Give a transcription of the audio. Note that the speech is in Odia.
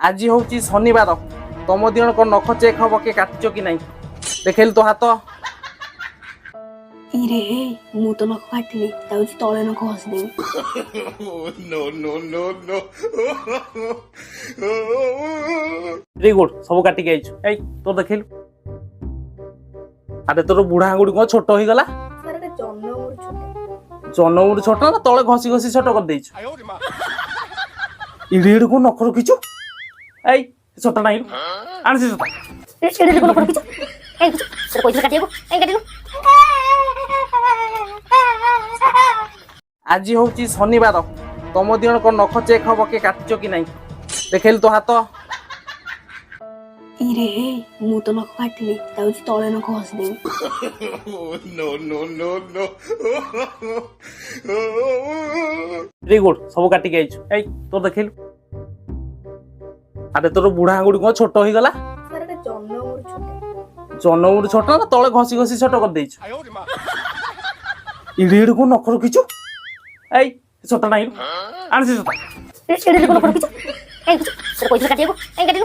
ଆଜି ହଉଛି ଶନିବାର। ତମ ଦି ଜଣଙ୍କ ନଖ ଚେକ୍ ହବ, କିଏ କାଟିଛ କି ନାହିଁ। ଦେଖେଇଲୁ ତୋ ହାତ। ଇରେ ହେ, ମୁଁ ତ ନଖ କାଟିନି, ଯାଉଛି ତଳେ ନଖ ଘଷିଦେବି। No, no, no, no. Very good, ସବୁ କାଟିକି ଆଇଛୁ। ଏଇ, ତୋର ଦେଖେଇଲୁ। ଆରେ, ତୋର ବୁଢା ଆଙ୍ଗୁଠି କଣ ଛୋଟ ହେଇଗଲା? ସାର୍, ଏଟା ଜନ୍ମରୁ ଛୋଟ। ଜନ୍ମରୁ ଛୋଟ ନା ତଳେ ଘଷି ଘଷି ଛୋଟ କରିଦେଇଛୁ? ଇଡି ଇଡି କଣ ନଖ ରଖିଛୁ? ଏଇ, ଛୋଟ ନାହିଁ, ଆଣ ସେ ଛୋଟ। ଏଇଠି ନଖ ରଖିଛୁ? କାଇଁ ରଖିଛୁ? ତୋତେ କହିଥିଲି କାଟିବାକୁ, କାଇଁ କାଟିଲୁ? ଆଜି ହଉଛି ଶନିବାର। ତମ ଦି ଜଣଙ୍କ ନଖ ଚେକ୍ ହବ, କିଏ କାଟିଛ କି ନାହିଁ। ଦେଖେଇଲୁ ତୋ ହାତ। ଇରେ ହେ, ମୁଁ ତ ନଖ କାଟିନି, ଯାଉଛି ତଳେ ନଖ ଘଷିଦେବି। No, no, no, no. Very good, ସବୁ କାଟିକି ଆଇଛୁ। ଏଇ, ତୋର ଦେଖେଇଲୁ। ଆରେ, ତୋର ବୁଢା ଆଙ୍ଗୁଠି କଣ ଛୋଟ ହେଇଗଲା? ସାର୍, ଏଟା ଜନ୍ମରୁ ଛୋଟ। ଜନ୍ମରୁ ଛୋଟ ନା ତଳେ ଘଷି ଘଷି ଛୋଟ କରିଦେଇଛୁ? ଇଡି ଇଡି କଣ ନଖ ରଖିଛୁ? ଏଇ, ଛୋଟ ନାହିଁ, ଆଣ ସେ ଛୋଟ। ଏଇଠି ନଖ ରଖିଛୁ? କାଇଁ ରଖିଛୁ? ତୋତେ କହିଥିଲି କାଟିବାକୁ, କାଇଁ କାଟିଲୁ?